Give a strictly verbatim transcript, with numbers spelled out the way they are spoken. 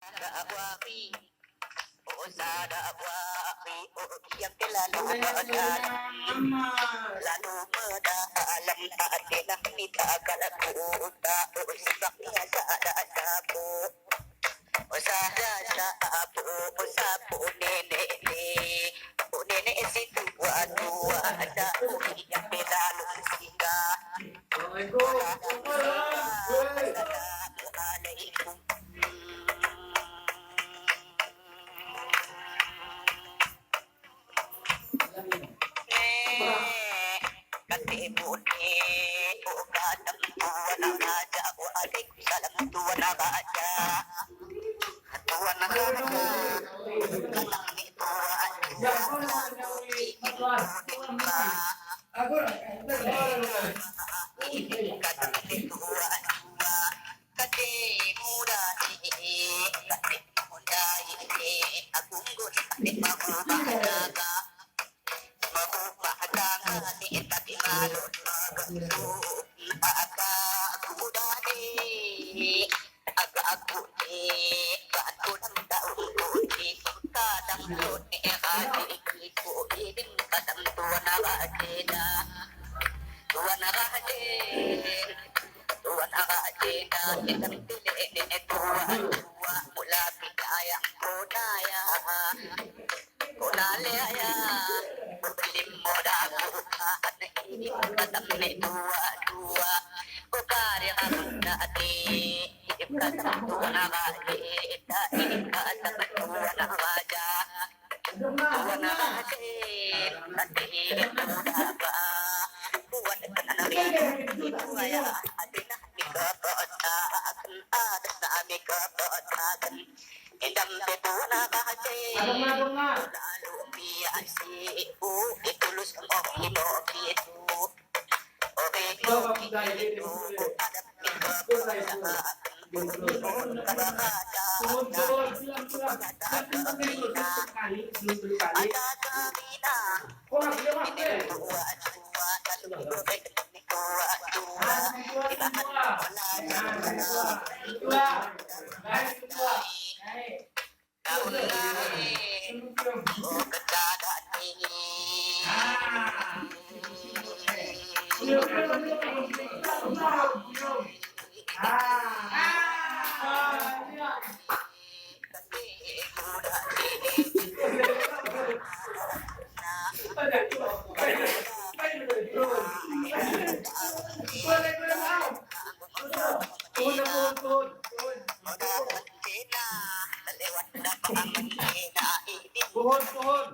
Sada wari, oh sada wari, oh ia pe lalu medalam, lalu medalam, tak denah mi tagal kuta, oh sibak ia sada sapu. Oh sada sapu, oh sapu nenek ne, oh nenek si tua-tua, sapu ia pe lalu singgah. Assalamualaikum. Kate bune, oh kadang tuan raja, waalaikumsalam tuan raja. Tuan raja, kadang ni tuan raja, ini kadang ni tuan raja. Kade muda ni, kade muda ni, aku nggo kade mabubah daga. Mabubah daga ni, tapi malon magendu. Aga aku dani, aga aku ni, kan ku dang daun ku ni, kadang lo ni, kade ku idin, kadang tuan raja da. Tuan raja. Tuan raja da, idam tile ne tua-tua, mula pidayang kona ia, kona lea ia, bebelim moda buka, ini kadang ne tua-tua, kukari ramna ati, idip kadang tuan raja da, idip kadang tuan raja. Tuan raja, kade muda ba, buat kenan ria, tua ia, adena mi kepetaken, adena mi kepetaken. Idam pe tuan raja, lalu mi asi, u itulus moki-moki tu. Puhun, puhun.